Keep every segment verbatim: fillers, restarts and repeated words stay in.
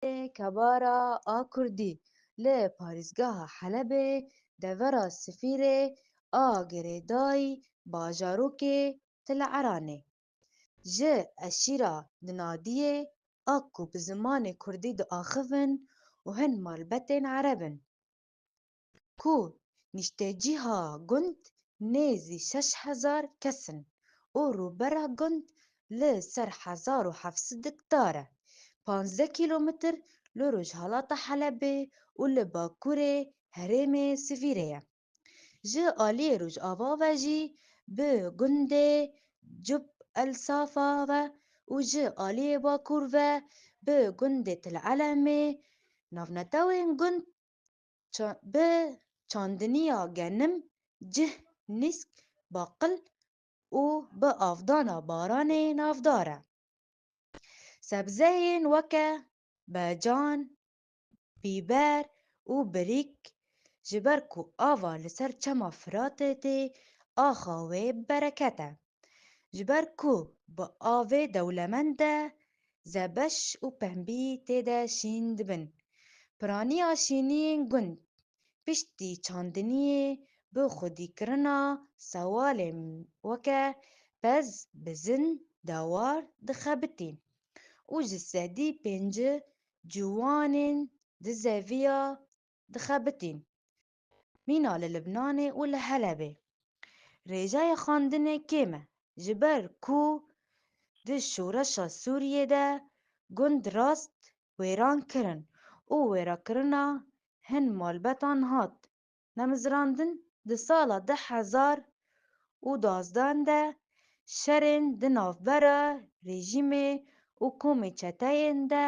Kebara a Kurdî li parêzgeha Helebê devera Sifîrê a girêdayî bajarokê Til Eranê ji eşîra Dinadiyê a ku bi zimanê Kurdî diaxivin û hin malbetên Ereb in. Ku niştecîha gund nêzî şeş hezar kes in û rûbera gund li ser hezar û heft sed hektar e, panzdeh kîlometr li rojhilata Helebê û li bakurê herêmê Sivîrê ye. Ji aliyê rojava ve jî bi gundê Cub El Safa ve û ji aliyê bakur ve bi gundê Til Elemê navnetewên gund ça-, bi çandiniya genim, cih, nîsk, baqil û bi avdana baranê navdar e. Sebzeyên weke becan, bîber û birîk, ji ber ku ava li ser çema Firatê tê, axa wê bereket e. Ji ber ku bi avê dewlemend e, zebeş û pembî tê de şîn dibin. Piraniya şîniyên gund piştî çandiniyê bi xwedîkirina sewalên weke pez, bizin, dewar dixebitîn û ji sedî pêncî ciwanên di zeviya dixebitîn. Mîna li Libnanê û li Helebê. Rêjeya xwendinê kêm e, ji ber ku di şoreşa Sûriyê de gund rast wêran kirin û wêrakirina hin malbetan hat nemizrandin. Di sala du hezar û duwazdeh de şerên di navbera rejîmê û komên çeteyên de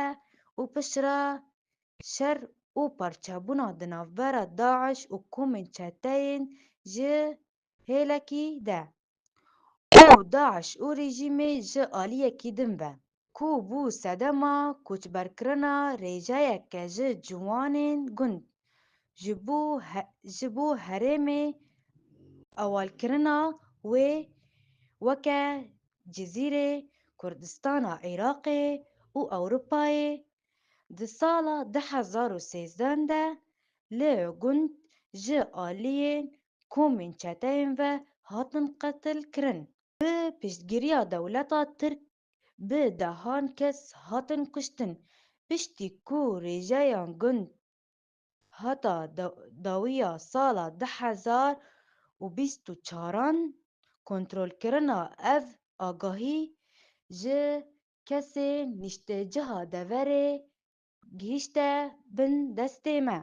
û piştre şer û parçebûna di navbera DAIŞ û komên çeteyên ji hêlekî de û DAIŞ û rejîmê ji aliyekî din ve, ku bû sedema koçberkirina rêjeyeke ji ciwanên gund ji bo he-, ji bo herêmê ewalkirina wê weke Cizîrê Kurdistana Iraqê û Ewropayê. Di sala du hezar û sêzdeh de li gund ji aliyên komên çeteyên ve hatin qetilkirin. Bi piştgiriya dewleta Tirk bi dehan kes hatin kuştin. Piştî ku rêjeyan gund heta da-, dawiya sala du hezar û bîst û çaran kontrolkirina ev agahî ji kesên nişteciha deverê gihîşte bin destê me.